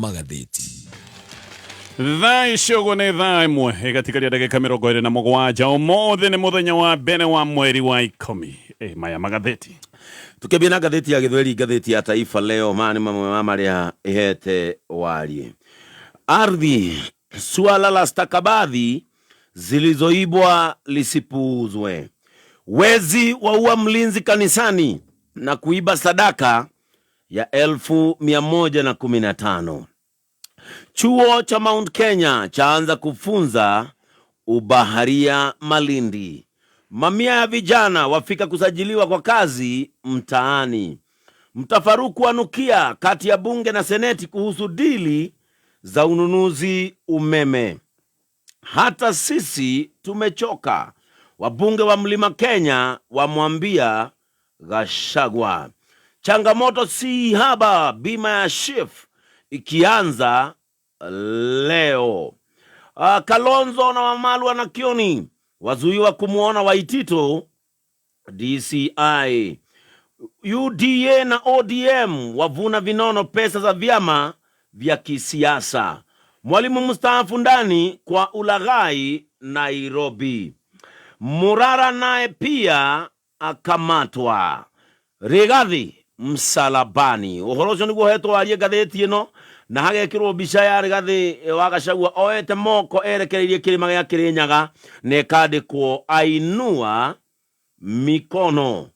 Magathĩti. Thaa ici ũguo nĩ thaa 1 ĩgatigaria ndagĩka 27. Ũmũthĩ nĩ mũthenya wa mbere wa mweri wa 10. Ĩ, maya magathĩti. Tukĩambia na ngathĩti ya Gĩthweri, ngathĩti ya Taifa Leo, maya nĩ mamwe ma marĩa ĩhete warie. Ardhi, suala la stakabadhi zilizoibwa lisipuuzwe. Wezi waua mlinzi kanisani na kuiba sadaka ya 115,000. Chuo cha Mount Kenya chaanza kufunza ubaharia Malindi. Mamia ya vijana wafika kusajiliwa kwa kazi mtaani. Mtafaruku wanukia kati ya bunge na seneti kuhusu dili za ununuzi umeme. Hata sisi tumechoka, wabunge wa Mlima Kenya wamwambia Gachagua. Changamoto si haba, bima ya SHIF ikianza leo. Kalonzo na Wamalwa na Kioni wazuiwa kumwona Waitito DCI. UDA na ODM wavuna vinono pesa za vyama vya kisiasa. Mwalimu mstaafu ndani kwa ulaghai Nairobi. Murara naye pia akamatwa. Rigathi msalabani. Uhoro ucio niguo hetwo warie ngathĩti ĩno na hagekĩrwo mbica ya Rigathi wa Gachagua oete moko erekereirie kĩrĩma gĩa Kĩrĩnyaga na ĩkandĩkwo ainua mikono.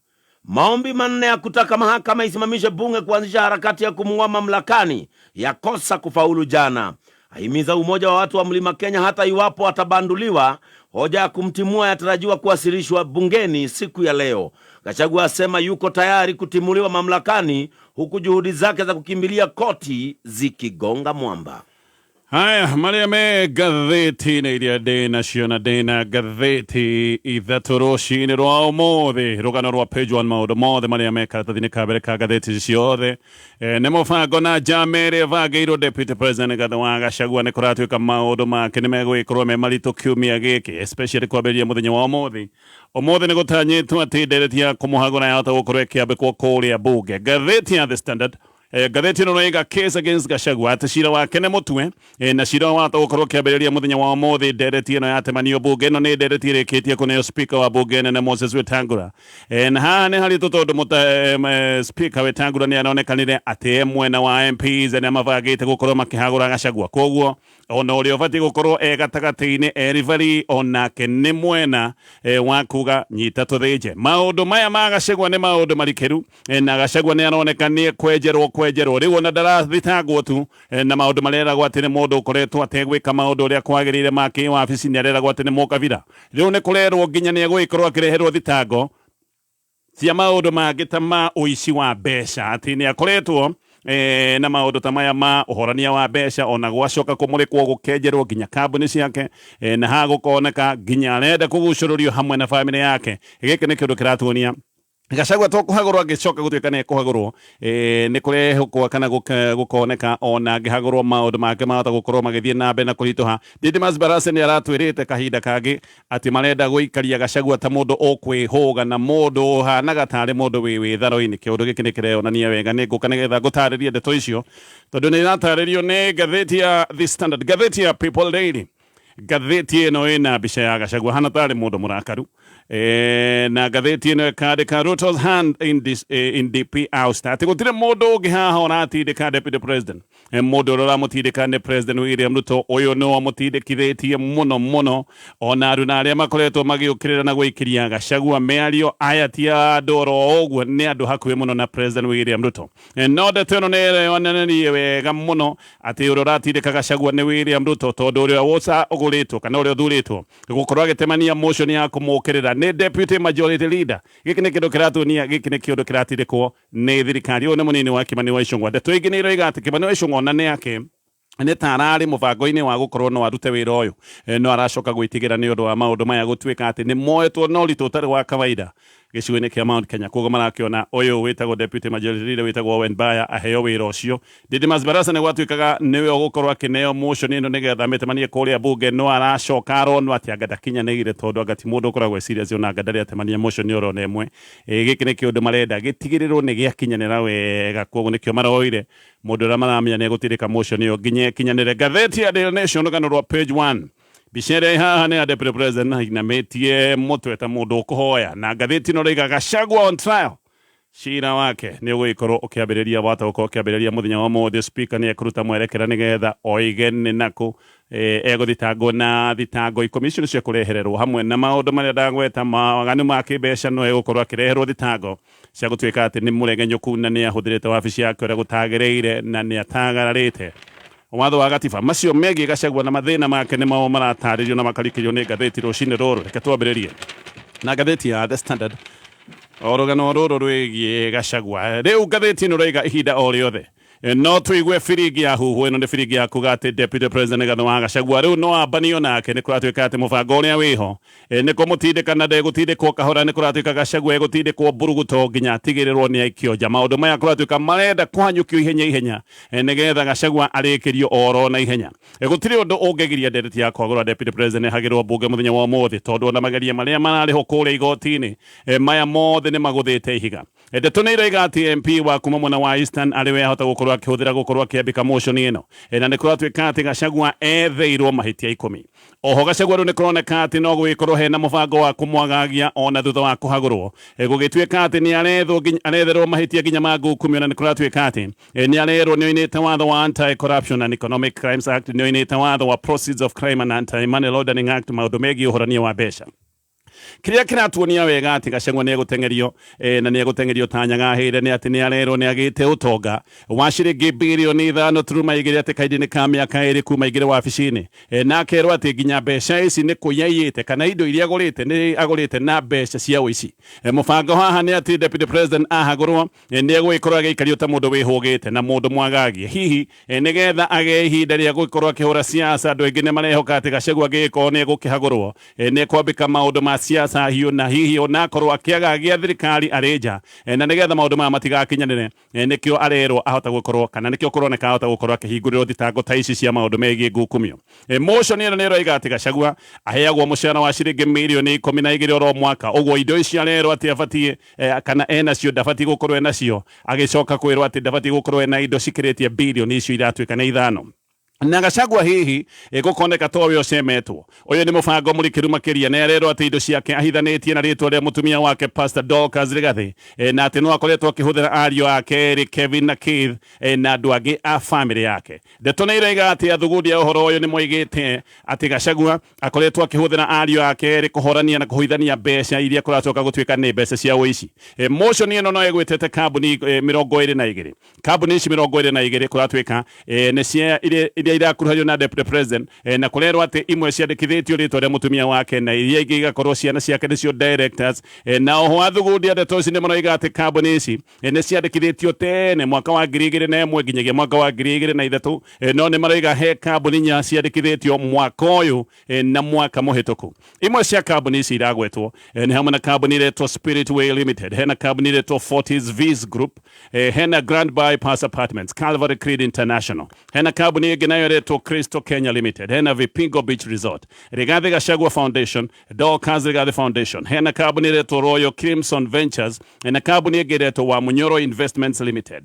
Maombi manne ya kutaka mahakama isimamishe bunge kuanzisha harakati ya kumng'oa mamlakani yakosa kufaulu jana. Ahimiza umoja wa watu wa Mlima Kenya hata iwapo atabanduliwa. Hoja ya kumtimua yatarajiwa kuwasilishwa bungeni siku ya leo. Gachagua asema yuko tayari kutimuliwa mamlakani huku juhudi zake za kukimbilia koti zikigonga mwamba. Haya marĩa me ngathĩti-inĩ iria ndĩ nacio na ndĩ na ngathĩti ithatũ rũcinĩ rwa ũmũthĩ. Rũgano rwa page 1, maũndũ mothe marĩa me karatathi-inĩ ka mbere ka ngathĩti ciothe, nĩ mũbango na njama ĩrĩa ĩbangĩirwo Deputy President Rigathi wa Gachagua. Nĩ kũratuĩka maũndũ make nĩ megũgĩkorwo me maritũ kiumia gĩkĩ, especially kwambĩrĩria mũthenya wa ũmũthĩ. Ũmũthĩ nĩ gũtanyĩtwo atĩ ndereti ya kũmũhagũra yahota gũkorwo ĩkĩambĩkwo kũrĩa mbunge. Ngathĩti ya The Standard, ngathĩti ĩno ĩga case against Gachagua, atĩ cira wake nĩ mũtue, na cira wahota gũkorwo ũkĩambĩrĩria mũthenya wa ũmũthĩ. Ndereti ĩno yatemanio mbunge, ĩno nĩ ndereti ĩrĩkĩtie kũneo speaker wa mbunge nene Moses Wetangula. Na haha nĩ haritũ tondũ speaker Wetangula nĩ aronekanire atĩ e mwena wa MPs arĩa mabangĩte gũkorwo makĩhagũra Gachagua. Koguo ona ũrĩa ũbatiĩ gũkorwo e gatagatĩ-inĩ e referee onake nĩ mwena wa kuga nyita tũthĩnje. Maũndũ maya ma Gachagua nĩ maũndũ marikĩru, na Gachagua nĩ aroneka nĩ kwenjerwo kwenjerwo rĩu, ona ndarathitangwo tu na maũndũ mareragwo atĩ nĩ mũndũ ũkoretwo ategwĩka maũndũ ũrĩa kwagĩrĩire ma kĩwabici, nĩ areragwo atĩ nĩ mũkabira. Rĩu nĩ kũrerwo nginya nĩ egũgĩkorwo akĩreherwo thitango cia maũndũ mangĩ ta ma ũici wa mbeca, atĩ nĩ akoretwo na maũndũ ta maya ma ũhorania wa mbeca. Ona gwacoka kũmũrĩkwo gũkenjerwo nginya kambuni ciake, na haha gũkoneka nginya arenda kũgucũrũrio hamwe na bamĩrĩ yake. Gĩkĩ nĩ kĩũndũ kĩratuonia Gachagua to kũhagũrwo angĩcoka gũtuĩka nĩ ekũhagũrwo, nĩ kũrehũkwo kana gũkoneka ona angĩhagũrwo maũndũ make mahota gũkorwo magĩthiĩ na mbere na kũritũha. Didmus Barasa nĩ aratwĩrĩte kahinda kangĩ atĩ marenda gũikaria Gachagua ta mũndũ ũkwĩhũga na mũndũ ũhanaga tarĩ mũndũ wĩ wĩtharo-inĩ. Kĩũndũ gĩkĩ nĩ kĩreyonania wega. Nĩ ngũka nĩgetha ngũtarĩrie ndeto icio tondũ nĩ iratarĩrio nĩ ngathĩti ya The Standard. Ngathĩti ya People Daily, ngathĩti ĩno ĩna mbica ya Gachagua hana tarĩ mũndũ mũrakaru, na ngathĩti ĩno ĩkandĩka Ruto's hand in DP ouster, atĩ gũtirĩ mũndũ ũngĩ haha ũratindĩka deputy president. Mũndũ ũrĩa ũramũtindĩka nĩ President William Ruto. Ũyũ nĩ wamũtindĩkithĩtie mũno mũno, ona aruna arĩa makoretwo magĩũkĩrĩra na gwĩkĩria Gachagua mĩario aya ti andũ oro ũguo, nĩ andũ hakuhĩ mũno na President William Ruto. No ndeto ĩno nĩ ĩreyonanirie wega mũno atĩ ũrĩa ũratindĩka Gachagua nĩ William Ruto, tondũ ũrĩa ũca ũgũrĩtwo kana ũrĩa ũthurĩtwo gũkorwo agĩtemania motion ya kũmũkĩrĩra nĩ deputy majority leader. Gĩkĩ nĩ kĩndũ kĩratuonia gĩkĩ nĩ kĩũndũ kĩratindĩkwo nĩ thirikari. Ũyũ nĩ mũnini wa Kimani wa Ichung'wa. Ndeto ingĩ nĩ iroiga atĩ Kimani wa Ichung'wa ona nĩ ake nĩ ta ararĩ mũbango-inĩ wa gũkorwo no arute wĩra ũyũ, no aracoka gwĩtigĩra nĩ ũndũ wa maũndũ maya gũtuĩka atĩ nĩ moetwo na ũritũ ũtarĩ wa kawaida. Gĩcigo-inĩ kĩa Mount Kenya. Koguo marakĩona ũyũ wĩtagwo deputy majority leader wĩtagwo Owen Baya aheo wĩra ũcio. Didmus Barasa nĩ gwatuĩkaga nĩwe ũgũkorwo akĩneo motion ĩno nĩgetha amĩtemanie kũrĩa bunge, no aracoka aronwo atĩ anga ndakinyanĩire tondũ anga ti mũndũ ũkoragwo e serious ona anga ndarĩ atemania motion oro na ĩmwe. Gĩkĩ nĩ kĩũndũ marenda gĩtigĩrĩrwo nĩ gĩakinyanĩra wega, koguo nĩkĩo maroire mũndũ ũrĩa maramenya nĩ egũtindĩka motion ĩyo nginya ĩkinyanĩre. Ngathĩti ya Daily Nation rũgano rwa page 1. Mbica ĩrĩa ĩ haha nĩ ya Deputy President ainamĩtie mũtwe ta mũndũ ũkũhoya, na ngathĩti ĩno ĩroiga Gachagua on trial. Cira wake nĩ ũgũgĩkorwo ũkĩambĩrĩria wata gũkorwo ũkĩambĩrĩria mũthenya wa ũmũthĩ. Speaker nĩ ekũruta mwerekera nĩgetha oige nĩ nakũ egũthitangwo na thitango ikũmi icio nĩcio ekũrehererwo hamwe na maũndũ marĩa ndagweta mawaganu ma kĩmbeca, no egũkorwo akĩreherwo thitango cia gũtuĩka atĩ nĩ mũregenyũku na nĩ ahũthĩrĩte wabici yake ũrĩa gũtagĩrĩire na nĩ atagararĩte watho wa gatiba. Macio megiĩ Gachagua na mathĩna make nĩmo maratarĩrio na makarikĩrio nĩ ngathĩti rũcinĩ rũrũ. Reke twambĩrĩrie na ngathĩti ya The Standard, o rũgano rũrũ rwĩgiĩ Gachagua. Rĩu ngathĩti ĩno raiga ihinda o rĩothe no tũigue biringi ya huhwo. Ĩno nĩ biringi ya kuga atĩ Deputy President Rigathi wa Gachagua rĩu no ambanio nake. Nĩ kũratuĩka atĩ mũbango ũrĩa wĩho nĩ kũmũtindĩka na ndegũtindĩkwo kahora. Nĩ kũratuĩka Gachagua egũtindĩkwo mburuguto nginya atigĩrĩrwo nĩ aikio nja. Maũndũ maya kũratuĩka marenda kũhanyũkio ihenya ihenya nĩgetha Gachagua arĩkĩrio oro na ihenya. Gũtirĩ ũndũ ũngĩgiria ndereti ya kwagũra Deputy President ĩhagĩrwo mbunge mũthenya wa ũmũthĩ, tondũ ona mageria marĩa mararĩho kũrĩa igoti-inĩ maya mothe nĩ magũthĩte ihiga. Ndeto nĩ iroiga atĩ MP wa kuma mwena wa Eastern arĩ we ahota gũkorwo akĩhũthĩra gũkorwo akĩambĩka motion ĩno. Na nĩ kũratuĩka atĩ Gachagua etheirwo mahĩtia ikũmi. Oho Gachagua rĩu nĩ kũroneka atĩ no gũgĩkorwo hena mũbango wa kũmwagagia ona thutha wa kũhagũrwo. Gũgĩtuĩka atĩ nĩ arethwo nginya aretherwo mahĩtia nginya ma ngukumio, na nĩ kũratuĩka atĩ nĩ arerwo nĩ oinĩte watho wa Anti-Corruption and Economic Crimes Act, nĩ oinĩte watho wa Proceeds of Crime and Anti-Money Laundering Act, maũndũ megiĩ ũhorania wa mbeca. Kĩrĩa kĩratuonia wega atĩ Gachagua nĩ egũteng'erio na nĩ egũteng'erio ta nyagahĩre nĩ atĩ nĩ arerwo nĩ agĩte ũtonga wa ciringi 5.2 birioni atĩ kahinda-inĩ ka mĩaka 2 kuma aingĩre wabici-inĩ, na akerwo atĩ nginya mbeca ici nĩ kũiya aiyĩte kana indo iria agũrĩte nĩ agũrĩte na mbeca cia ũici. Mũbango haha nĩ atĩ Deputy President ahagũrwo nĩ egũgĩkorwo agĩikario ta mũndũ wĩhũgĩte na mũndũ mwagagie, hihi nĩgetha agĩe ihinda rĩa gũgĩkorwo akĩhũra siasa. Andũ aingĩ nĩ marehoka atĩ Gachagua angĩgĩkorwo nĩ egũkĩhagũrwo nĩ ekwambĩka maũndũ ma siasa hiũ, na hihi onakorwo akĩagagia thirikari arĩ nja, na nĩgetha maũndũ maya matigakinyanĩre nĩkĩo arerwo ahota gũkorwo kana nĩkĩo kũroneka ahota gũkorwo akĩhingũrĩrwo thitango ta ici cia maũndũ megiĩ ngukumio. Motion ĩno nĩ ĩroiga atĩ Gachagua aheagwo mũcara wa ciringi 12 mirioni oro mwaka. Ũguo indo ici arerwo atĩ abatiĩ kana enacio ndabatiĩ gũkorwo enacio, agĩcoka kwĩrwo atĩ ndabatiĩ gũkorwo ena indo cikĩrĩtie birioni icio iratuĩka nĩ ithano. Na Gachagua hihi gũkoneka towe ũcemetwo. Ũyũ nĩ mũbango mũrikĩru makĩria. Nĩ arerwo atĩ indo ciake ahithanĩtie na rĩtwa rĩa mũtumia wake Pastor Dorcas Rigathi, na atĩ no akoretwo akĩhũthĩra ariũ ake erĩ Kevin na Keith na andũ angĩ a famĩlĩ yake. Ndeto nĩ iroiga atĩ athugundi a ũhoro ũyũ nĩ moigĩte atĩ Gachagua akoretwo akĩhũthĩra ariũ ake erĩ kũhorania na kũhithania mbeca iria kũracoka gũtuĩka nĩ mbeca cia ũici. Motion ĩno no ĩgwĩtete kambuni 22. Kambuni ici 22 kũratuĩka nĩ cia iria irakuruhanio na Deputy President, na kũrerwo atĩ imwe ciandĩkithĩtio rĩtwa rĩa mũtumia wake na iria ingĩ igakorwo ciana ciake nĩcio directors. Na oho athugundi a ndeto ici nĩ maroiga atĩ kambuni ici nĩ ciandĩkithĩtio tene mwaka wa 2001 nginyagia mwaka wa 2003, no nĩ maroiga he kambuni inya ciandĩkithĩtio mwaka ũyũ na mwaka mũhĩtũku. Imwe cia kambuni ici iragwetwo nĩ hamwe na kambuni iretwo Spirit Way Limited, hena kambuni iretwo Fortis Vis Group, hena Grand Bypass Apartments, Calvary Creed International, hena kambuni ĩngĩ nayo ĩretwo Crystal Kenya Limited, hena Vipingo Beach Resort, Rigathi Gachagua Foundation, Dorcas Rigathi Foundation, hena kambuni ĩretwo Royal Crimson Ventures na kambuni ĩngĩ ĩretwo Wamunyoro Investments Limited.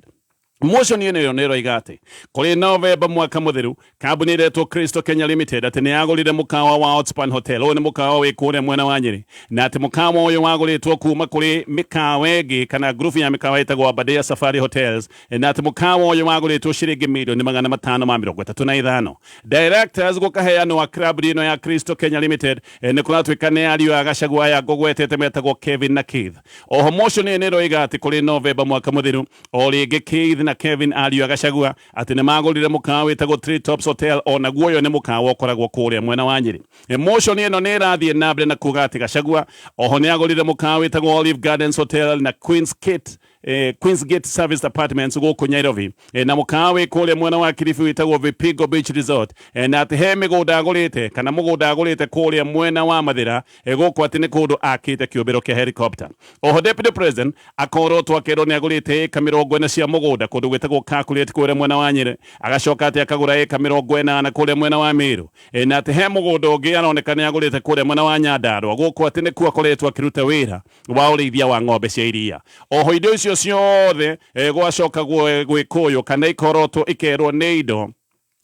Motion ĩno ĩyo nĩ ĩroiga atĩ kũrĩ Novemba mwaka mũthiru, kambuni ĩretwo Crystal Kenya Limited atĩ nĩ yagũrire mũkawa wa Outspan Hotel. Ũyũ nĩ mũkawa wĩ kũrĩa mwena wa Nyĩrĩ, na atĩ mũkawa ũyũ wagũrĩtwo kuma kũrĩ mĩkawa ĩngĩ kana ngurubu ya mĩkawa ĩtagwo Aberdare Safari Hotels, na atĩ mũkawa ũyũ wagũrĩtwo ciringi 535 mirioni. Directors gũkaheanwo kambuni ĩno ya Crystal Kenya Limited nĩ kũratuĩka nĩ ariũ a Gachagua aya ngũgwetete metagwo Kevin na Keith. Oho motion ĩyo nĩ ĩroiga atĩ kũrĩ Novemba mwaka mũthiru o rĩngĩ, Keith na Kevin, ariũ a Gachagua, atĩ nĩ magũrire mũkawa wĩtagwo Tree Tops Hotel. Onaguo ũyũ nĩ mũkawa ũkoragwo kũrĩa mwena wa Nyĩrĩ. Motion ĩno nĩ ĩrathiĩ na mbere na kuga atĩ Gachagua oho nĩ agũrire mũkawa wĩtagwo Olive Gardens Hotel na Queen's Kit. Queens Gate Service Apartments gũkũ Nairobi, na mũkawa wĩ kũrĩa mwena wa Kilifi wĩtagwo Vipigo Beach Resort, na atĩ he mĩgũnda agũrĩte kana mũgũnda agũrĩte kũrĩa mwena wa Mathĩra, gũkũ atĩ nĩ kũndũ akĩte kĩũmbĩro kĩa helicopter. Oho Deputy President akorotwo akerwo nĩ agũrĩte ĩka 40 cia mũgũnda kũndũ gwĩtagwo Kakuret kũrĩa mwena wa Nyĩrĩ, agacoka atĩ akagũra ĩka 80 kũrĩa mwena wa Meru, na atĩ he mũgũnda ũngĩ aroneka nĩ agũrĩte kũrĩa mwena wa Nyandarua, gũkũ atĩ nĩkuo akoretwo akĩruta wĩra wa ũrĩithia wa ng'ombe cia iria. Oho indo icio ciothe gwacoka gwĩkũyũ kana ikorotwo ikerwo nĩ indo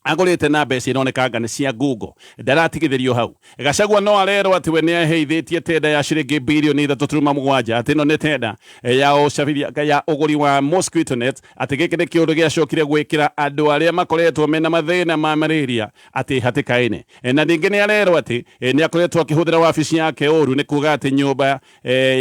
agũrĩte na mbeca ironekanga nĩ cia ngungo. Ndaratigithĩrio hau. Gachagua no arerwo atĩ we nĩ aheithĩtie tenda ya ciringi birioni 3.7, atĩ ĩno nĩ tenda ya ũcabithia ya ũgũri wa mosquito net, atĩ gĩkĩ nĩ kĩũndũ gĩacokire gwĩkĩra andũ arĩa makoretwo mena mathĩna ma malaria atĩ hatĩka-inĩ. Na ningĩ nĩ arerwo atĩ nĩ akoretwo akĩhũthĩra wabici yake ũru, nĩ kuga atĩ nyũmba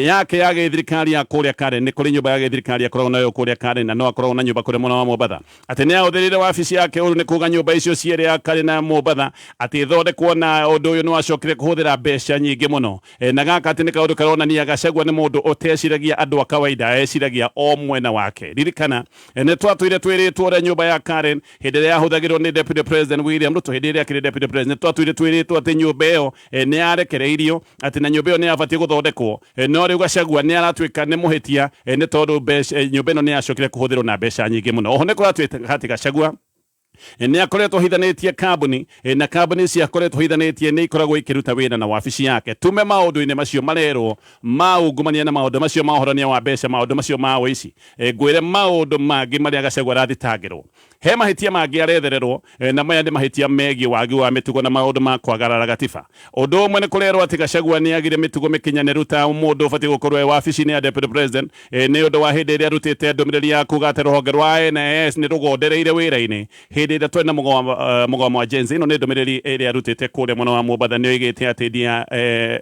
yake ya gĩthirikari ya kũrĩa Karen, nĩ kũrĩ nyũmba ya gĩthirikari akoragwo nayo kũrĩa Karen, na no akoragwo na nyũmba kũrĩa mwena wa Mombatha, atĩ nĩ ahũthĩrire wabici yake ũru, nĩ kuga nyũmba icio cierĩ ya Karen na Mombatha atĩ ithondekwo, na ũndũ ũyũ nĩ wacokire kũhũthĩra mbeca nyingĩ mũno. Na gaka atĩ nĩ kaũndũ karonania Gachagua nĩ mũndũ ũteciragia andũ a kawaida, eciragia o mwena wake. Ririkana nĩ twatũire twĩrĩtwo ũrĩa nyũmba ya Karen hĩndĩ ĩrĩa yahũthagĩrwo nĩ Deputy President William Ruto, hĩndĩ ĩrĩa akĩrĩ Deputy President, twatũire twĩrĩtwo atĩ nyũmba ĩyo nĩ yarekereirio, atĩ na nyũmba ĩyo nĩ yabatiĩ gũthondekwo. No rĩu Gachagua nĩ aratuĩka nĩ mũhĩtia, nĩ tondũ nyũmba ĩno nĩ yacokire kũhũthĩrwo na mbeca nyingĩ mũno. Oho nĩ kũratuĩka atĩ Gachagua nĩ akoretwo hithanĩtie kambuni, na kambuni ici akoretwo hithanĩtie nĩ ikoragwo ikĩruta wĩra na wabici yake. Tume maũndũ-inĩ macio marerwo ma ungumania na maũndũ macio ma ũhorania wa mbeca, maũndũ macio ma ũici, ngwĩre maũndũ mangĩ marĩa Gachagua arathitangĩrwo. He mahĩtia mangĩ arethererwo, na maya nĩ mahĩtia megiĩ wagi wa mĩtugo na maũndũ ma kwagarara gatiba. Ũndũ ũmwe nĩ kũrerwo atĩ Gachagua nĩ agire mĩtugo mĩkinyanĩru ta mũndũ ũbatiĩ gũkorwo e wabici-inĩ ya Deputy President, nĩ ũndũ wa hĩndĩ ĩrĩa arutĩte ndũmĩrĩri ya kuga atĩ rũhonge rwa NIS nĩ rũgondereire wĩra-inĩ hĩndĩ ĩrĩa twena mũgomo wa Gen Z. Ĩno nĩ ndũmĩrĩri ĩrĩa arutĩte kũrĩa mwena wa Mombatha. Nĩ oigĩte atĩ dia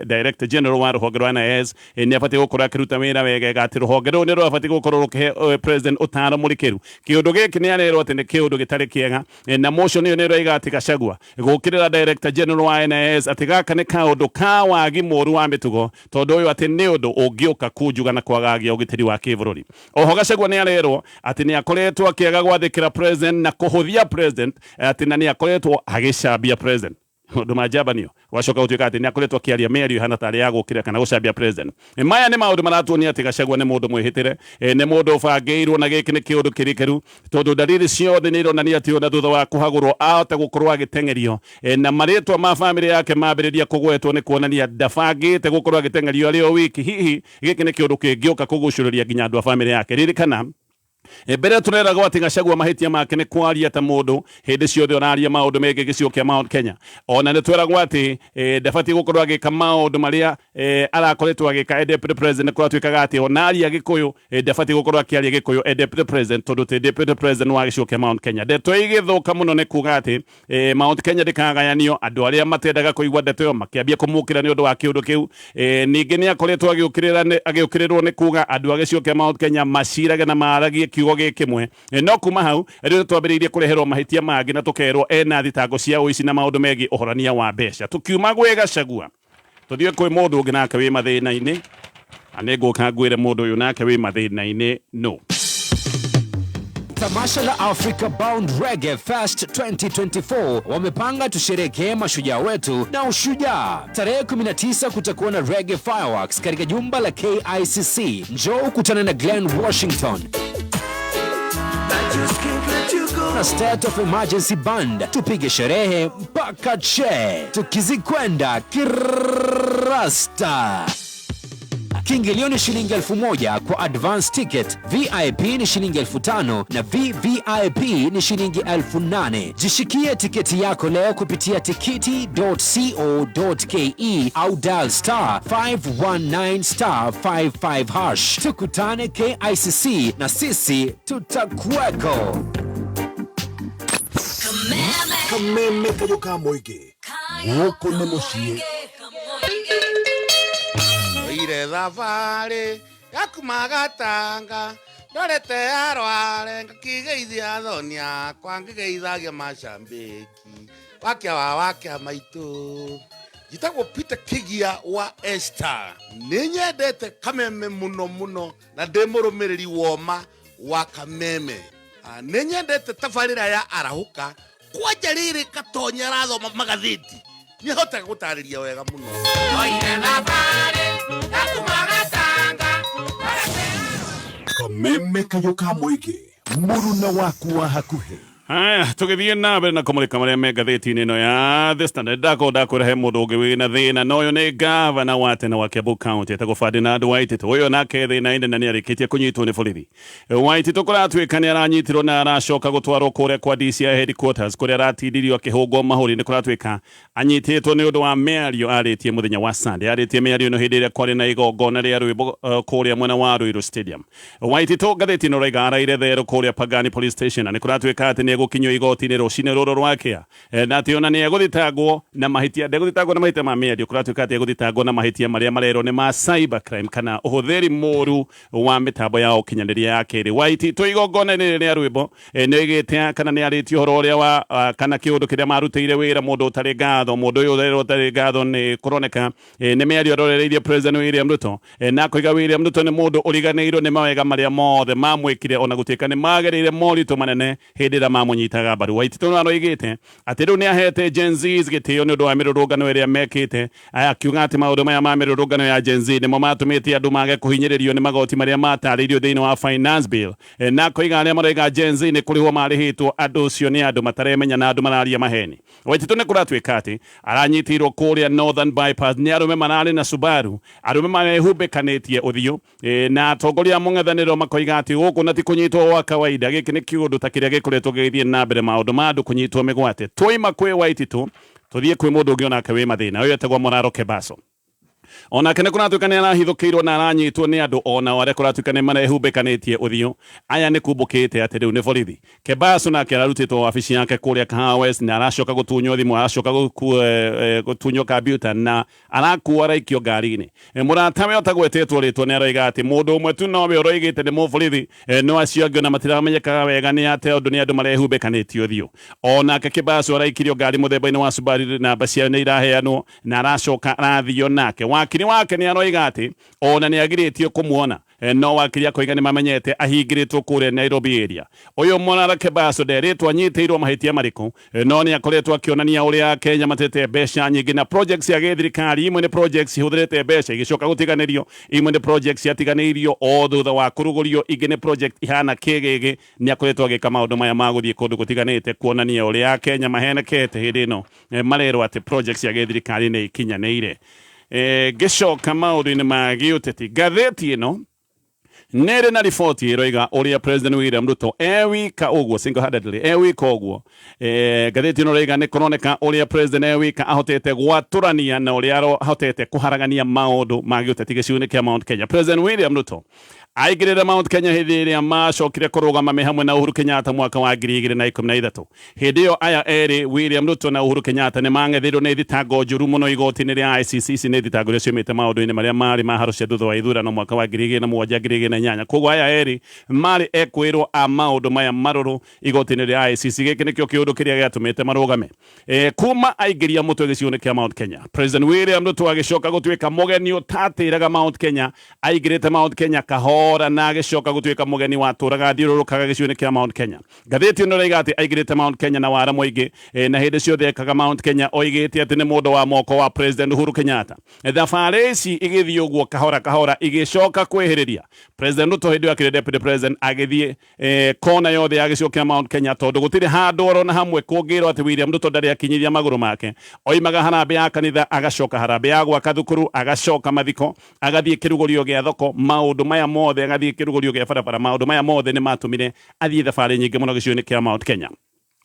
Director General wa rũhonge rwa NIS nĩ abatiĩ gũkorwo akĩruta wĩra wegega, atĩ rũhonge rũu nĩ rũbatiĩ gũkorwo rũkĩhe President ũtaro mũrikĩru. Kĩũndũ gĩkĩ nĩ arerwo atĩ nĩ kĩũndũ gĩtarĩ kĩega, na motion ĩyo nĩ ĩroiga atĩ Gachagua gũkĩrĩra Director General wa NIS atĩ gaka nĩ kaũndũ ka wagi mũru wa mĩtugo, tondũ ũyũ atĩ nĩ ũndũ ũngĩũka kunjuga na kwagagia ũgitĩri wa kĩbũrũri. Oho Gachagua nĩ arerwo atĩ nĩ akoretwo akĩaga gwathĩkĩra President na kũhũthia President, atĩ na nĩ akoretwo agĩcambia President. Ũndũ ma njambanio gwacoka gũtuĩka atĩ nĩ akoretwo akĩaria mĩario ĩhana tarĩ ya gũkĩrĩra kana gũcambia President. Maya nĩ maũndũ maratuonia atĩ Gachagua nĩ mũndũ mwĩhĩtĩre, nĩ mũndũ ũbangĩirwo, na gĩkĩ nĩ kĩũndũ kĩrikĩru, tondũ dalili ciothe nĩ ironania atĩ ona thutha wa kũhagũrwo ahota gũkorwo agĩteng'erio, na marĩtwa ma bamĩrĩ yake mambĩrĩria kũgwetwo nĩ kuonania ndabangĩte gũkorwo agĩteng'erio arĩ o wiki. Hihi gĩkĩ nĩ kĩũndũ kĩngĩũka kũgucũrĩria nginya andũ a bamĩrĩ yake. Ririkana mbere tureragwo atĩ Gachagua mahĩtia make nĩ kwaria ta mũndũ hĩndĩ ciothe ũraria maũndũ megiĩ gĩcigo kĩa Mount Kenya. Ona nĩ tweragwo atĩ ndabatiĩ gũkorwo agĩka maũndũ marĩa arakoretwo agĩka e Deputy President. Kũratuĩkaga atĩ ona aria Gĩkũyũ, ndabatiĩ gũkorwo akĩaria Gĩkũyũ e Deputy President, tondũ ti Deputy President wa gĩcigo kĩa Mount Kenya. Ndeto ĩgĩthũka mũno nĩ kuga atĩ Mount Kenya ndĩkagayanio. Andũ arĩa matendaga kũigua ndeto ĩyo makĩambia kũmũkĩra nĩ ũndũ wa kĩũndũ kĩu. Ningĩ nĩ akoretwo agĩũkĩrĩrwo nĩ kuga andũ a gĩcigo kĩa Mount Kenya macirage na maragie kiugo gĩkĩmwe. No kuma hau rĩu twambĩrĩirie kũreherwo mahĩtia mangĩ na tũkerwo ena thitango cia ũici na maũndũ megiĩ ũhorania wa mbeca. Tukiuma gwĩ Gachagua tũthiĩ kwĩ mũndũ ũngĩ nake wĩ mathĩna-inĩ, na nĩ ngũka ngwĩre mũndũ ũyũ nake wĩ mathĩna-inĩ no. Tamasha la Africa Bound Reggae Fest 2024 wamepanga tusherekee mashujaa wetu na ushujaa. Tarehe 19 kutakuwa na Reggae Fireworks katika jumba la KICC. Njoo ukutane na Glenn Washington na State of Emergency Band, tupige sherehe mpaka che, tukizikwenda kirasta. Kiingilio ni shilingi 1000 kwa advance ticket, VIP ni shilingi 5000 na VVIP ni shilingi 8000. Jishikie tiketi yako leo kupitia tikiti.co.ke au dial star 519 star 55 hash. Tukutane KICC na sisi tutakuweko. Kameme kayo ka mũingĩ, gũkũ nĩ mũciĩ. Oire thabarĩ ya kuma Gatanga ndorete arware, ngakigeithia athoni akwa, ngĩgeithagia macambĩki wakia wa wakia maitũ. Njĩtagwo Peter Kigia wa Esther. Nĩ nyendete Kameme mũno mũno na ndĩ mũrũmĩrĩri woma wa Kameme. Nĩ nyendete tabarĩra ya Arahũka kwanja rĩrĩ Gatonya arathoma magathĩti nĩ ahotaga gũtarĩria wega mũno. Kameme kayũ ka mũingĩ, mũruna waku wa hakuhĩ. Haya, tũgĩthiĩ na mbere na kũmũrĩka marĩa me ngathĩti-inĩ ĩno ya The Standard. Ndakorwo ndakwĩra he mũndũ ũngĩ wĩna thĩna, na ũyũ nĩ gavana wa tene wa Kiambu County etagwo Ferdinand Waititu. Ũyũ nake thĩna-inĩ na nĩ arĩkĩtie kũnyitwo nĩ borithi. Waititu kũratuĩka nĩ aranyitirwo na aracoka gũtwarwo kũrĩa kwa DCI headquarters kũrĩa aratindirio akĩhũngwo mahũri. Nĩ kũratuĩka anyitĩtwo nĩ ũndũ wa mĩario arĩtie mũthenya wa Sunday. Arĩtie mĩario ĩno hĩndĩ ĩrĩa kwarĩ na igongona rĩa rwĩmbo kũrĩa mwena wa Ruiru Stadium. Waititu ngathĩti ĩno raiga araire therũ kũrĩa Pagani Police Station, na nĩ kũratuĩka atĩ nĩ egũkinyio igoti-inĩ rũcinĩ rũrũ rwakĩa, na atĩ ona nĩ egũthitangwo na mahĩtia, ndegũthitangwo na mahĩtia ma mĩario, kũratuĩka atĩ egũthitangwo na mahĩtia marĩa marerwo nĩ ma cyber crime kana ũhũthĩri mũru wa mĩtambo ya ũkinyanĩria ya kĩrĩ. Waititu igongona-inĩ rĩa rwĩmbo nĩ oigĩte kana nĩ arĩtie ũhoro ũrĩa wa kana kĩũndũ kĩrĩa marutĩire wĩra mũndũ ũtarĩ ngatho. Mũndũ ũyũ ũrerwo ũtarĩ ngatho nĩ kũroneka nĩ mĩario arorereirie President William Ruto, na akoiga William Ruto nĩ mũndũ ũriganĩirwo nĩ mawega marĩa mothe mamwĩkire ona gũtuĩka nĩ magereire moritũ manene hĩndĩ ĩrĩa mamũnyitaga mbaru. Waititu nĩ aroigĩte atĩ rĩu nĩ ahete Gen Zs gĩtĩo nĩ ũndũ wa mĩrũrũngano ĩrĩa mekĩte, akiuga atĩ maũndũ maya ma mĩrũrũngano ya Gen Z nĩmo matũmĩte andũ mage kũhinyĩrĩrio nĩ magoti marĩa matarĩirio thĩinĩ wa finance bill, na akoiga arĩa maroiga Gen Z nĩ kũrĩhwo marĩhĩtwo, andũ ũcio nĩ andũ mataremenya na andũ mararia maheni. Waititu nĩ kũratuĩka atĩ aranyitĩirwo kũrĩa Northern Bypass nĩ arũme mararĩ na Subaru, arũme marehumbĩkanĩtie ũthiũ, na atongoria a mũng'ethanĩro makoiga atĩ gũkũ na ti kũnyitwo gwa kawaida, gĩkĩ nĩ kĩũndũ ta kĩrĩa gĩkoretwo gĩgĩthiĩ na mbere maũndũ ma andũ kũnyitwo mĩgwate. Twaima kwĩ Waititu tũthiĩ kwĩ mũndũ ũngĩ onake wĩ mathĩna, ũyũ etagwo Moraro Kebaso. Onake nĩ kũratuĩka nĩ arahithũkĩirwo na aranyitwo nĩ andũ onao arĩa kũratuĩka nĩ marehumbĩkanĩtie ũthiũ. Aya nĩ kumbũkĩte atĩ rĩu nĩ borithi. Kebaso nake ararutĩtwo wabici yake kũrĩa Kahawa West na aracoka gũtunywo thimũ, aracoka gũtunywo kompiuta na arakuo araikio ngari-inĩ. Mũratawe ũtagwetetwo rĩtwa nĩ aroiga atĩ mũndũ ũmwe tu nowe ũroigĩte nĩ mũborithi, no acio angĩ ona matiramenyekaga wega nĩ atĩa ũndũ nĩ andũ marehumbĩkanĩtie ũthiũ. Onake Kebaso araikirio ngari mũthemba-inĩ wa Subaru, namba ciao nĩ iraheanwo na aracoka arathio nake. Wakiri wake nĩ aroiga atĩ ona nĩ agirĩtio kũmuona, no wakiri akoiga nĩ mamenyete ahingĩrĩtwo kũrĩa Nairobi area. Ũyũ Morara Kebaso nderitwo anyitĩirwo mahĩtia marĩkũ, no nĩ akoretwo akĩonania ũrĩa Kenya matete mbeca nyingĩ na projects cia gĩthirikari. Imwe nĩ projects ihũthĩrĩte mbeca igĩcoka gũtiganĩrio, imwe nĩ projects ciatiganĩirio o thutha wa kũrugũrio, ingĩ nĩ project ihana kĩgĩgĩ. Nĩ akoretwo agĩka maũndũ maya ma gũthiĩ kũndũ gũtiganĩte kuonania ũrĩa Kenya mahenekete hĩndĩ ĩno marerwo atĩ projects cia gĩthirikari nĩ ikinyanĩire. Ngĩcoka maũndũ-inĩ ma gĩũteti, ngathĩti ĩno nĩrĩ na riboti ĩroiga ũrĩa President William Ruto ewika ũguo single handedly ewika ũguo. Ngathĩti ĩno ĩroiga nĩ kũroneka ũrĩa President ewika ahotete gwatũrania na ũrĩa ahotete kũharagania maũndũ ma gĩũteti gĩcigo-inĩ kĩa Mount Kenya. President William Ruto aingĩrĩre Mount Kenya hĩndĩ ĩrĩa macokire kũrũgama me hamwe na Uhuru Kenyatta mwaka wa 2013. Hĩndĩ ĩyo aya erĩ William Ruto na Uhuru Kenyatta nĩ mang'etheirwo nĩ thitango njũru mũno igoti-inĩ rĩa ICC. Ici nĩ thitango iria ciumĩte maũndũ-inĩ marĩa marĩ ma haro cia thutha wa ithurano mwaka wa 2007 2008. Koguo aya erĩ marĩ ekwĩrwo a maũndũ maya marũrũ igoti-inĩ rĩa ICC. Gĩkĩ nĩkĩo kĩũndũ kĩrĩa gĩatũmĩte marũgame. Kuma aingĩria mũtwe gĩcigo-inĩ kĩa Mount Kenya, President William Ruto agĩcoka gũtuĩka mũgeni ũtatĩraga Mount Kenya. Aingĩrĩte Mount Kenya kahora na agĩcoka gũtuĩka mũgeni watũraga athiũrũrũkaga gĩcigo-inĩ kĩa Mount Kenya. Ngathĩti ĩno ĩroiga atĩ aingĩrĩte Mount Kenya na wara mũingĩ, na hĩndĩ ciothe ekaga Mount Kenya oigĩte atĩ nĩ mũndũ wa moko wa President Uhuru Kenyatta. Thabarĩ ici igĩthiĩ ũguo kahora kahora igĩcoka kwĩhĩrĩria. President Ruto hĩndĩ ĩyo akĩrĩ deputy president agĩthiĩ kona yothe ya gĩcigo kĩa Mount Kenya, tondũ gũtirĩ handũ oro na hamwe kũngĩrwo atĩ William Ruto ndarĩ akinyithia magũrũ make. Oimaga harambĩ ya kanitha agacoka harambĩ ya gwaka thukuru, agacoka mathiko, agathiĩ kĩrugũrio gĩa thoko, maũndũ maya mothe, agathiĩ kĩrugũrio gĩa barabara. Maũndũ maya mothe nĩ matũmire athiĩ thabarĩ nyingĩ mũno gĩcigo-inĩ kĩa Mount Kenya.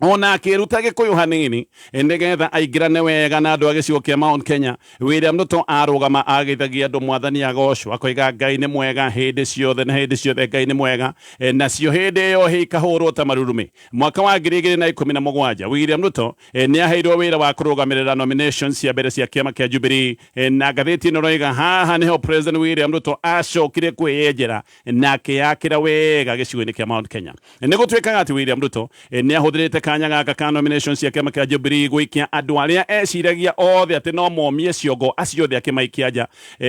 Ona akĩruta gĩkũyũ hanini nĩgetha aingĩrane wega na andũ a gĩcigo kĩa Mount Kenya. William Ruto arũgama ageithagia andũ mwathani agocwo, akoiga Ngai nĩ mwega hĩndĩ ciothe na hĩndĩ ciothe Ngai nĩ mwega, nacio hĩndĩ ĩyo hĩ ikahũrwo ta marurumĩ. Mwaka wa 2017 William Ruto nĩ aheirwo wĩra wa kũrũgamĩrĩra nominations cia mbere cia kĩama kĩa Jubilee, na ngathĩti ĩno ĩroiga haha nĩho President William Ruto acokire kwĩyenjera na akĩyakĩra wega gĩcigo-inĩ kĩa Mount Kenya. Nĩ gũtuĩkaga atĩ William Ruto nĩ ahũthĩrĩte kanya kanya gaka ka nomination cia kĩama kĩa Jubilee gũikia andũ arĩa eciragia othe atĩ no momie ciongo acio othe akĩmaikia nja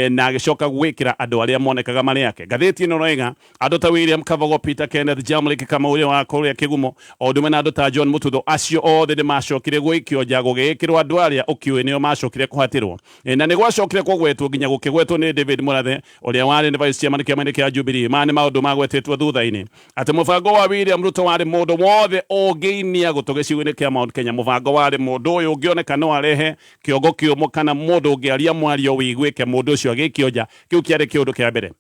na agĩcoka gwĩkĩra andũ arĩa monekaga marĩ ake. Ngathĩti ĩno ĩroiga andũ ta William Kavogo, Peter Kenneth, Jamlik Kamau ũrĩa wa kũrĩa Kĩgumo, o ũndũ ũmwe na andũ ta John Mututho, acio othe nĩ macokire gũikio nja gũgĩĩkĩrwo andũ arĩa ũkĩũĩ nĩo macokire kũhatĩrwo. Na nĩ gwacokire kũgwetwo nginya gũkĩgwetwo nĩ David Murathe ũrĩa warĩ nĩ vice chairman kĩama-inĩ kĩa Jubilee. Maya nĩ maũndũ magwetetwo thutha-inĩ atĩ mũbango wa William Ruto warĩ mũndũ wothe ũngĩinia gũtũ gĩcigo-inĩ kĩa Mount Kenya. Mũbango warĩ mũndũ ũyũ ũngĩoneka no arehe kĩongo kĩũmũ kana mũndũ ũngĩaria mwario wĩiguĩke, mũndũ ũcio agĩikio nja. Kĩu kĩarĩ kĩũndũ kĩa mbere.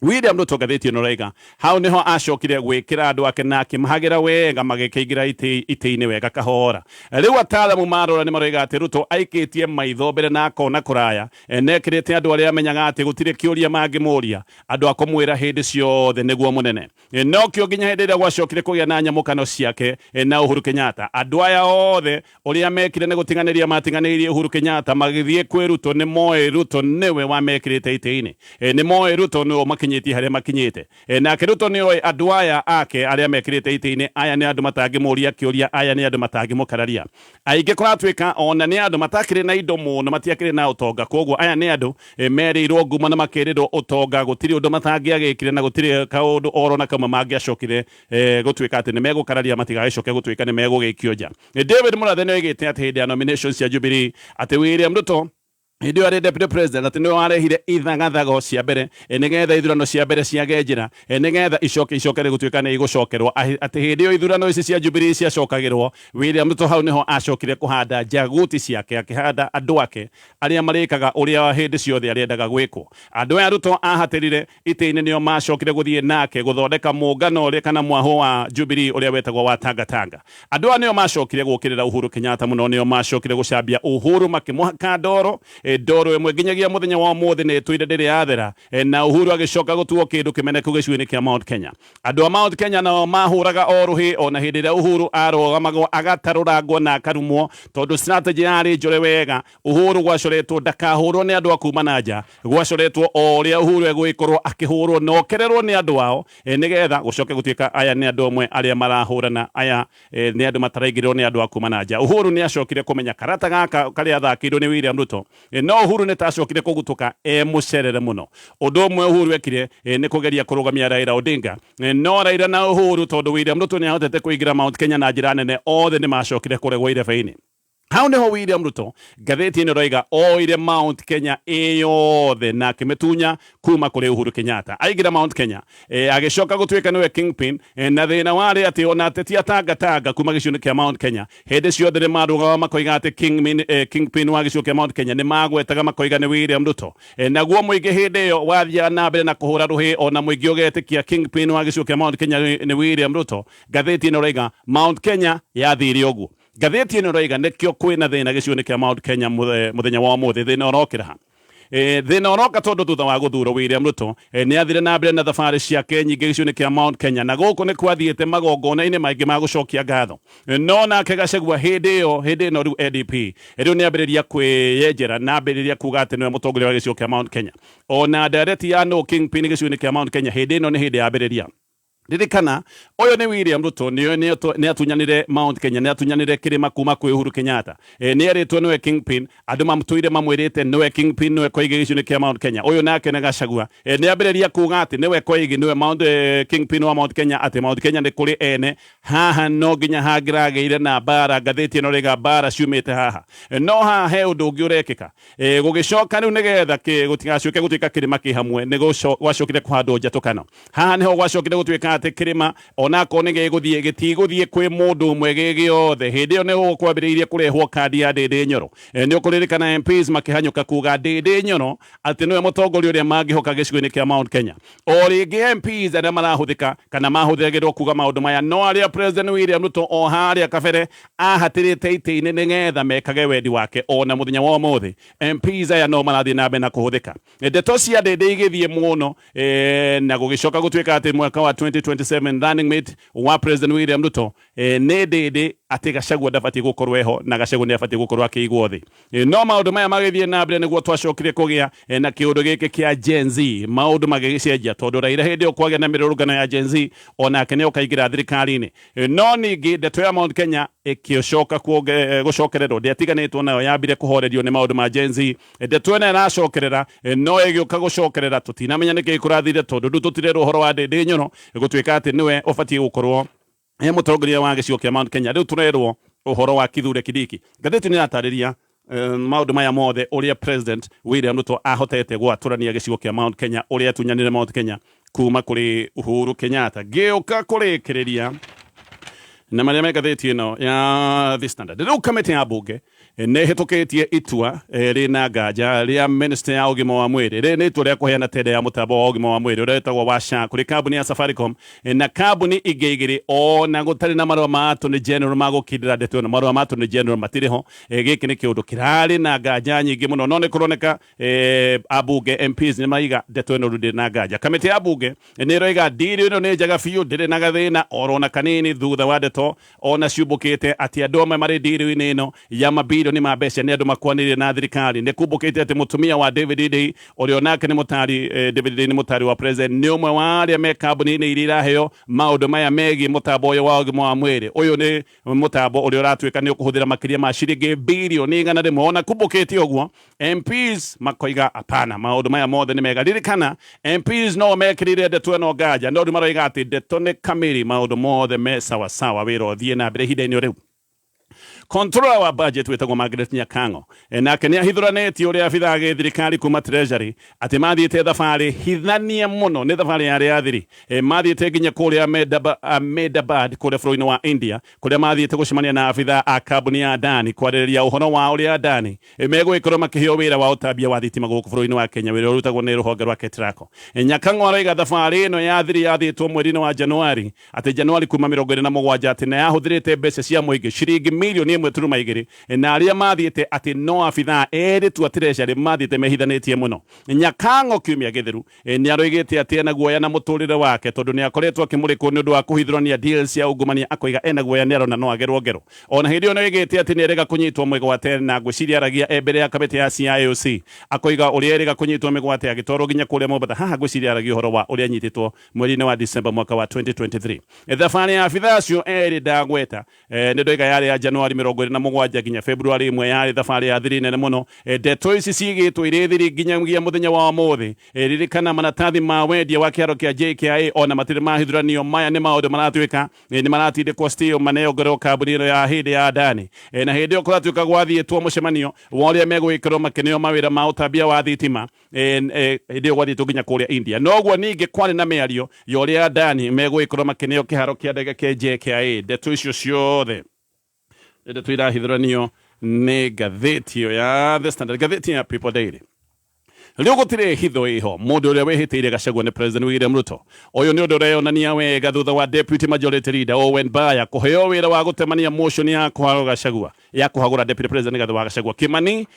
William Ruto ngathĩti ĩno raiga hau nĩho acokire gwĩkĩra andũ ake na akĩmahagĩra wega magĩkĩingĩra itĩ-inĩ wega kahora. Rĩu ataaramu marora nĩ maroiga atĩ Ruto aikĩtie maitho mbere na akona kũraya, nekĩrĩte andũ arĩa amenyaga atĩ gũtirĩ kĩũria mangĩmũria, andũ a kũmwĩra hĩndĩ ciothe nĩguo mũnene. Nokĩo nginya hĩndĩ ĩrĩa gwacokire kũgĩa na nyamũkano ciake na Uhuru Kenyatta, andũ aya othe ũrĩa mekire nĩ gũtiganĩria matiganĩirie Uhuru Kenyatta magĩthiĩ kwĩ Ruto. Nĩ moĩ Ruto nĩwe wamekĩrĩte itĩ-inĩ, nĩ moĩ Ruto nĩwe ũmakinyĩtie harĩa makinyĩte. Nake Ruto nĩ oĩ andũ aya ake arĩa mekĩrĩte itĩ-inĩ, aya nĩ andũ matangĩmũria kĩũria, aya nĩ andũ matangĩmũkararia. Aingĩ kũratuĩka ona nĩ andũ matakĩrĩ na indo mũno, matiakĩrĩ na ũtonga, koguo aya nĩ andũ merĩirwo ngumo na makĩrĩrwo ũtonga, gũtirĩ ũndũ matangĩagĩkire na gũtirĩ kaũndũ oro na kamwe mangĩacokire gũtuĩka atĩ nĩ megũkararia matigagĩcoke gũtuĩka nĩ megũgĩikio nja. David Murathe nĩ oigĩte atĩ hĩndĩ ya nominations cia Jubilee atĩ William Ruto hĩndĩ ĩyo arĩ deputy president atĩ nĩwe warehire ithagathago cia mbere, nĩgetha ithurano cia mbere ciage njĩra, nĩgetha icoke icokere gũtuĩka nĩ igũcokerwo, atĩ hĩndĩ ĩyo ithurano ici cia Jubilee ciacokagĩrwo, William Ruto hau nĩho acokire kũhanda njaguti ciake, akĩhanda andũ ake arĩa marĩkaga ũrĩa hĩndĩ ciothe arĩendaga gwĩkwo. Andũ aya Ruto ahatĩrire itĩ-inĩ nĩo macokire gũthiĩ nake gũthondeka mũngano ũrĩa kana mwahũ wa Jubilee ũrĩa wetagwo wa Tanga Tanga. Andũ aya nĩo macokire gũkĩrĩra Uhuru Kenyatta mũno, nĩo macokire gũcambia Uhuru makĩmũhaka ndoro, ndoro ĩmwe nginyagia mũthenya wa ũmũthĩ nĩ ĩtũire ndĩrĩ yathera, na Uhuru agĩcoka gũtuo kĩndũ kĩmeneku gĩcigo-inĩ kĩa Mount Kenya. Andũ a Mount Kenya nao mahũraga o rũhĩ ona hĩndĩ ĩrĩa Uhuru arũgamagwo agatarũrangwo na akarumwo, tondũ strategy yarĩ njore wega. Uhuru gwacoretwo ndakahũrwo nĩ andũ a kuma na nja, gwacoretwo o ũrĩa Uhuru egũgĩkorwo akĩhũrwo na okererwo nĩ andũ ao, nĩgetha gũcoke gũtuĩka aya nĩ andũ amwe arĩa marahũrana, aya nĩ andũ mataraingĩrĩrwo nĩ andũ a kuma na nja. Uhuru nĩ acokire kũmenya karata gaka karĩa athakĩirwo nĩ William Ruto, no Uhuru nĩ tacokire kũgutũka e mũcerere mũno. Ũndũ ũmwe Uhuru ekire nĩ kũgeria kũrũgamia Raila Odinga, no Raila na Uhuru tondũ William Ruto nĩ ahotete kũingĩra Mount Kenya na njĩra nene, othe nĩ macokire kũregwo irebe-inĩ. Hau nĩho William Ruto ngathĩti ĩno ĩroiga oire Mount Kenya ĩyothe na akĩmĩtunya kuma kũrĩ Uhuru Kenyatta. Aingĩra Mount Kenya, agĩcoka gũtuĩka nĩwe kingpin, na thĩna warĩ atĩ ona ateti a Tanga Tanga kuma gĩcigo-inĩ kĩa Mount Kenya hĩndĩ ciothe nĩ marũgamaga makoiga atĩ kingpin wa gĩcigo kĩa Mount Kenya nĩ magwetaga makoiga nĩ William Ruto. Naguo mũingĩ hĩndĩ ĩyo wathiaga na mbere na kũhũra rũhĩ, ona mũingĩ ũgetĩkia kingpin wa gĩcigo kĩa Mount Kenya nĩ William Ruto. Ngathĩti ĩno ĩroiga Mount Kenya yathire ũguo. Ngathĩti ĩno ĩroiga nĩkĩo kwĩna thĩna gĩcigo-inĩ kĩa Mount Kenya mũthenya wa ũmũthĩ. Thĩna ũrokĩra ha? Thĩna ũroka tondũ thutha wa gũthurwo William Ruto nĩ athire na mbere na thabarĩ ciake nyingĩ gĩcigo-inĩ kĩa Mount Kenya, na gũkũ nĩ kwathiĩte magongona-inĩ maingĩ ma gũcokia ngatho. No nake Gachagua hĩndĩ ĩyo, hĩndĩ ĩno rĩu NDP rĩu nĩ ambĩrĩria kwĩyenjera na ambĩrĩria kuga atĩ nĩwe mũtongoria wa gĩcigo kĩa Mount Kenya. Ona ndereti ya no kingpin gĩcigo-inĩ kĩa Mount Kenya hĩndĩ ĩno nĩ hĩndĩ yambĩrĩria. Ririkana ũyũ nĩ William Ruto, nĩ atunyanire Mount Kenya, nĩ atunyanire kĩrĩma kuma kwĩ Uhuru Kenyatta. Nĩ erĩtwo nĩwe kingpin, andũ mamũtũire mamwĩrĩte nĩwe kingpin, nĩwe koigi gĩcigo-inĩ kĩa Mount Kenya. Ũyũ nake nĩ Gachagua, nĩ ambĩrĩria kuga atĩ nĩwe koigi, nĩwe kingpin wa Mount Kenya, atĩ Mount Kenya nĩ kũrĩ ene haha, no nginya hangĩragĩire na mbara. Ngathĩti ĩno rĩga mbara ciumĩte haha, no haha he ũndũ ũngĩ ũrekĩka. Gũgĩcoka rĩu nĩgetha gũtigacoke gũtuĩka kĩrĩma kĩ hamwe, nĩ gwacokire kũhandwo njatũkano. Haha nĩho gwacokire gũtuĩka atĩ kĩrĩma onakorwo nĩ gĩgũthiĩ gĩtigũthiĩ kwĩ mũndũ ũmwe gĩ gĩothe. Hĩndĩ ĩyo nĩ kwambĩrĩirie kũrehwo kandi ya Ndĩndĩ Nyoro. Nĩ ũkũririkana MPs makĩhanyũka kuga Ndĩndĩ Nyoro atĩ nĩwe mũtongoria ũrĩa mangĩhoka gĩcigo-inĩ kĩa Mount Kenya. O rĩngĩ MPs arĩa marahũthĩka kana mahũthagĩrwo kuga maũndũ maya no arĩa President William Ruto o harĩa kabere ahatĩrĩte itĩ-inĩ nĩgetha mekage wendi wake. Ona mũthenya wa ũmũthĩ MPs aya no marathiĩ na mbere na kũhũthĩka. Ndeto cia Ndĩndĩ igĩthiĩ mũno, na gũgĩcoka gũtuĩka atĩ mwaka wa 2020 2027 running mate wa President William Ruto, nĩ ndĩndĩ atĩ Gachagua ndabatiĩ gũkorwo eho na Gachagua nĩ abatiĩ gũkorwo akĩigwo thĩ. No maũndũ maya magĩthiĩ na mbere nĩguo twacokire kũgĩa na kĩũndũ gĩkĩ kĩa Gen Z, maũndũ magĩgĩcenjia tondũ Raila hĩndĩ ĩyo kwagĩa na mĩrũrũngano ya Gen Z onake nĩ okaingĩra thirikari-inĩ. No ningĩ ndeto ya Mount Kenya ĩkĩcoka gũcokererwo, ndĩatiganĩtwo nayo, yambire kũhorerio nĩ maũndũ ma Gen Z. Ndeto ĩno ĩracokerera, no ĩgĩũka gũcokerera tũtinamenya nĩkĩ kũrathire tondũ rĩu tũtirerwo ũhoro wa Ndĩndĩ Nyoro gũtuĩka atĩ nĩwe ũbatiĩ gũkorwo e mũtongoria wa gĩcigo kĩa Mount Kenya. Rĩu tũrerwo ũhoro wa Kithure Kindiki. Ngathĩti nĩ ĩratarĩria maũndũ maya mothe, ũrĩa President William Ruto ahotete gwatũrania gĩcigo kĩa Mount Kenya, ũrĩa atunyanire Mount Kenya kuma kũrĩ Uhuru Kenyatta. Ngĩũka kũrĩkĩrĩria na marĩa me ngathĩti ĩno ya The Standard, rĩu kamĩtĩ ya mbunge nĩ ĩhĩtũkĩtie itua rĩna nganja rĩa minister ya ũgima wa mwĩrĩ. Rĩrĩ nĩ itua rĩa kũheana tenda ya mũtambo wa ũgima wa mwĩrĩ ũrĩa wĩtagwo wa SHA kũrĩ kambuni ya Safaricom na kambuni ingĩ igĩrĩ, ona gũtarĩ na marũa ma Attorney General ma gũkindĩra ndeto ĩno. Marũa ma Attorney General matirĩ ho. Gĩkĩ nĩ kĩũndũ kĩrarĩ na nganja nyingĩ mũno, no nĩ kũroneka ambunge MPs nĩ maiga ndeto ĩno rĩu ndĩrĩ na nganja. Kamĩtĩ ya mbunge nĩ ĩroiga ndiri ĩno nĩ njega biũ, ndĩrĩ na gathĩna oro na kanini, thutha wa ndeto ona ciumbũkĩte atĩ andũ amwe marĩ ndiri-inĩ ĩno ya mabirioni ma mbeca nĩ andũ makwanĩire na thirikari. Nĩ kumbũkĩte atĩ mũtumia wa David Ndii, ũrĩa onake nĩ mũtari, David Ndii nĩ mũtari wa president, nĩ ũmwe wa arĩa me kambuni-inĩ iria iraheo maũndũ maya megiĩ mũtambo ũyũ wa ũgima wa mwĩrĩ. Ũyũ nĩ mũtambo ũrĩa ũratuĩka nĩ ũkũhũthĩra makĩria ma ciringi birioni 100. Ona kumbũkĩte ũguo, MPs makoiga apana, maũndũ maya mothe nĩ mega. Ririkana MPs no mekĩrĩire ndeto ĩno nganja, no rĩu maroiga atĩ ndeto nĩ kamĩrĩ, maũndũ mothe me sawasawa, wĩra ũthiĩ na mbere ihinda-inĩ rĩu. Controller wa budget wĩtagwo Margaret Nyakang'o nake nĩ ahithũranĩtie ũrĩa abithaa a gĩthirikari kuma Treasury atĩ mathiĩte thabarĩ hithanie mũno, nĩ thabarĩ yarĩ ya thiri. Mathiĩte nginya kũrĩa Ahmedabad kũrĩa bũrũri-inĩ wa India, kũrĩa mathiĩte gũcemania na abithaa a kambuni ya Adani kwarĩrĩria ũhoro wa ũrĩa Adani megũgĩkorwo makĩheo wĩra wa ũtambia wa thitima gũkũ bũrũri-inĩ wa Kenya, wĩra ũrutagwo nĩ rũhonge rwa KETRACO. Nyakang'o aroiga thabarĩ ĩno ya thiri yathiĩtwo mweri-inĩ wa Januari, atĩ Januari kuma 27, atĩ na yahũthĩrĩte mbeca cia mũingĩ ciringi mirioni 1.2, na arĩa mathiĩte atĩ no abithaa erĩ tu a Treasury mathiĩte mehithanĩtie mũno. Nyakang'o kiumia gĩthiru nĩ aroigĩte atĩ ena guoya na mũtũrĩre wake tondũ nĩ akoretwo akĩmũrĩkwo nĩ ũndũ wa kũhithũrania deals cia ungumania, akoiga ena guoya nĩ arona no agerwo ngero. Ona hĩndĩ ĩyo nĩ oigĩte atĩ nĩ erĩga kũnyitwo mĩgwate, na ngwĩciria aragia e mbere ya kamĩtĩ ya CIOC, akoiga ũrĩa erĩga kũnyitwo mĩgwate agĩtwarwo nginya kũrĩa Mombatha. Haha ngwĩciria aragia ũhoro wa ũrĩa anyitĩtwo mweri-inĩ wa December mwaka wa 2023. Thabarĩ ya abithaa acio erĩ ndagweta, nĩ ndoiga yarĩ ya Januari 27 nginya Februari 1, yarĩ thabarĩ ya thiri nene mũno. Ndeto ici cigĩtwo irĩ thiri nginyagia mũthenya wa ũmũthĩ. Ririkana maratathi ma wendia wa kĩharo kĩa JKIA ona matirĩ mahithũranio. Maya nĩ maũndũ maratuĩka nĩ maratindĩkwo still manengerwo kambuni ĩno ya hĩndĩ ya Adani. Na hĩndĩ ĩyo kũratuĩka gwathiĩtwo mũcemanio wa ũrĩa megũgĩkorwo makĩneo mawĩra ma ũtambia wa thitima, hĩndĩ ĩyo gwathiĩtwo nginya kũrĩa India. Noguo ningĩ kwarĩ na mĩario ya ũrĩa Adani megũgĩkorwo makĩneo kĩharo kĩa ndege kĩa JKIA. Ndeto icio ciothe nĩ ndeto irahithũranio nĩ ngathĩti ĩyo ya The Standard, ngathĩti ya People Daily. Rĩu gũtirĩ hitho ĩho, mũndũ ũrĩa wĩhĩtĩire Gachagua nĩ President William Ruto. Ũyũ nĩ ũndũ ũreyonania wega thutha wa Deputy Majority Leader Owen Baya kũheo wĩra wa gũtemania motion ya kũhagũra Gachagua, ya kũhagũra Deputy President Rigathi wa Gachagua. Kimani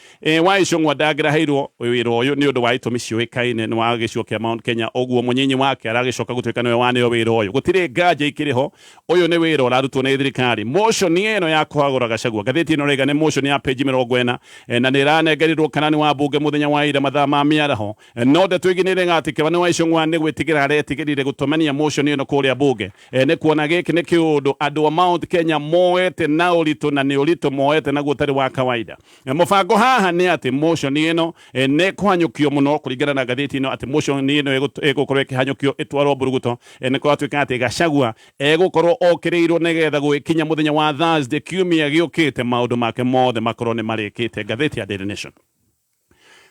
wa Ichung'wa ndangĩraheirwo wĩra ũyũ nĩ ũndũ wa itũmi ciũĩkaine nĩ wa gĩcigo kĩa Mount Kenya, ũguo mũnyinyi wake aragĩcoka gũtuĩka nĩwe waneo wĩra ũyũ. Gũtirĩ nganja ikĩrĩ ho, ũyũ nĩ wĩra ũrarutwo nĩ thirikari. Motion ĩno ya kũhagũra Gachagua, ngathĩti ĩno ĩrauga nĩ motion ya page 40, na nĩ ĩranengerirwo karani wa mbunge mũthenya wa ira mathaa ma mĩaraho. No ndeto ĩngĩ nĩ ĩrega atĩ Kimani wa Ichung'wa nĩ gwĩtigĩra aretigĩrire gũtũmania motion ĩno kũrĩa mbunge, nĩ kuona gĩkĩ nĩ kĩũndũ andũ a Mount Kenya moete na ũritũ, na nĩ ũritũ moete naguo ũtarĩ wa kawaida. Mũbango haha nĩ atĩ motion ĩno nĩ ĩkũhanyũkio mũno kũringana na ngathĩti ĩno, atĩ motion ĩno ĩgũkorwo ĩkĩhanyũkio ĩtwarwo mburuguto. Nĩ kũratuĩka atĩ Gachagua egũkorwo okĩrĩirwo nĩgetha gũgĩkinya mũthenya wa Thursday kiumia gĩũkĩte maũndũ make mothe makorwo nĩ marĩkĩte. Ngathĩti ya Daily Nation.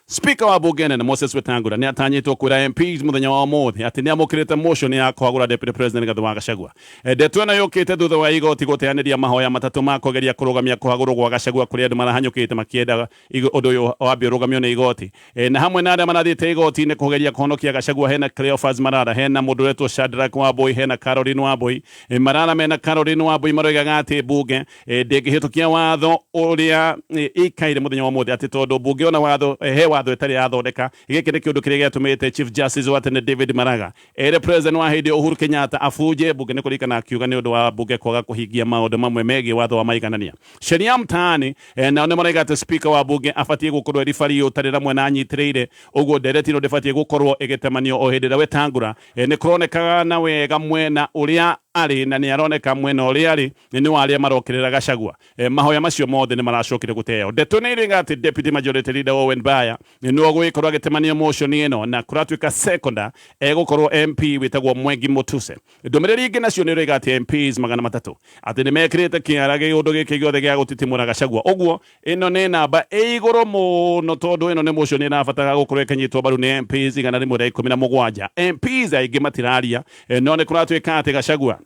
Speaker wa bunge nene Moses Wetangula nĩ atanyĩtwo kwĩra MPs mũthenya wa ũmũthĩ atĩ nĩ amũkĩrĩte motion ya kũhagũra Deputy President Rigathi wa Gachagua. Ndeto ĩno yũkĩte thutha wa igoti gũteanĩria mahoya matatũ ma kũgeria kũrũgamia kũhagũrwo gwa Gachagua kũrĩa andũ marahanyũkĩte makĩenda ũndũ ũyũ wambe ũrũgamio nĩ igoti. Na hamwe na arĩa marathiĩte igoti-inĩ kũgeria kũhonokia Gachagua hena Cleophas Malala, hena mũndũ ũretwo Shadrack Wambui, hena Caroline Wambui. Malala mena Caroline Wambui maroigaga atĩ mbunge ndĩngĩhĩtũkia watho ũrĩa ĩikaire mũthenya wa ũmũthĩ, atĩ tondũ mbunge ona watho he watho watho ĩtarĩ yathondeka. Gĩkĩ nĩ kĩũndũ kĩrĩa gĩatũmĩte Chief Justice wa tene David Maraga ere President wa hĩndĩ Uhuru Kenyatta abunje bunge nĩ kũririkana akiuga nĩ ũndũ wa bunge kwaga kũhingia maũndũ mamwe megiĩ watho wa maiganania. Sheria Mtaani nao nĩ maraiga atĩ Speaker wa bunge abatiĩ gũkorwo e referee ũtarĩ na mwena anyitĩrĩire, ũguo ndereti ĩno ndĩbatiĩ gũkorwo ĩgĩtemanio o hĩndĩ ĩrĩa Wetangula nĩ kũronekaga na wega mwena ũrĩa arĩ na nĩ aroneka mwena ũrĩa arĩ nĩ wa arĩa marokĩrĩra Gachagua. Mahoya macio mothe nĩ maracokire gũteo. Ndeto nĩ iroiga atĩ Deputy Majority Leader Owen Baya nĩwe ũgũgĩkorwo agĩtemania motion ĩno na kũratuĩka seconder egũkorwo MP wĩtagwo Mwengi Mutuse. Ndũmĩrĩri ingĩ nacio nĩ iroiga atĩ MPs 300 atĩ nĩ mekĩrĩte kĩara gĩũndũ gĩkĩ gĩothe gĩa gũtitimũra Gachagua. Ũguo ĩno nĩ namba ĩ igũrũ mũno tondũ ĩno nĩ motion ĩrabatara gũkorwo ĩkĩnyitwo mbaru nĩ MPs 117. MPs aingĩ matiraria no nĩ kũratuĩka atĩ Gachagua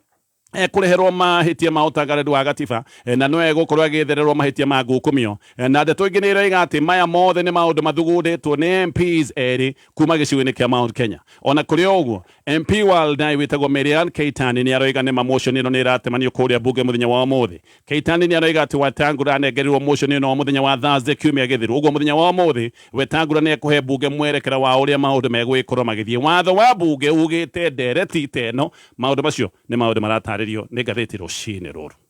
ekũreherwo mahĩtia ma ũtangareru wa gatiba na no egũkorwo agĩethererwo mahĩtia ma ngukumio. Na ndeto ingĩ nĩ iroiga atĩ maya mothe nĩ maũndũ mathugundĩtwo nĩ MPs erĩ kuma gĩcigo-inĩ kĩa Mount Kenya. Ona kũrĩ o ũguo, MP wa Aldai wĩtagwo Maryanne Keitany nĩ aroiga nĩ ma motion ĩno nĩ ĩratemanio kũrĩa bunge mũthenya wa ũmũthĩ. Keitany nĩ aroiga atĩ Wetangula anengerirwo motion ĩno mũthenya wa Thursday kiumia gĩthiru. Ũguo mũthenya wa ũmũthĩ Wetangula nĩ ekũhe bunge mwerekera wa ũrĩa maũndũ megũgĩkorwo magĩthiĩ. Watho wa bunge ugĩte ndereti ta ĩno. Maũndũ macio nĩ maũndũ maratarĩrio nĩ ngathĩti rũcinĩ rũrũ.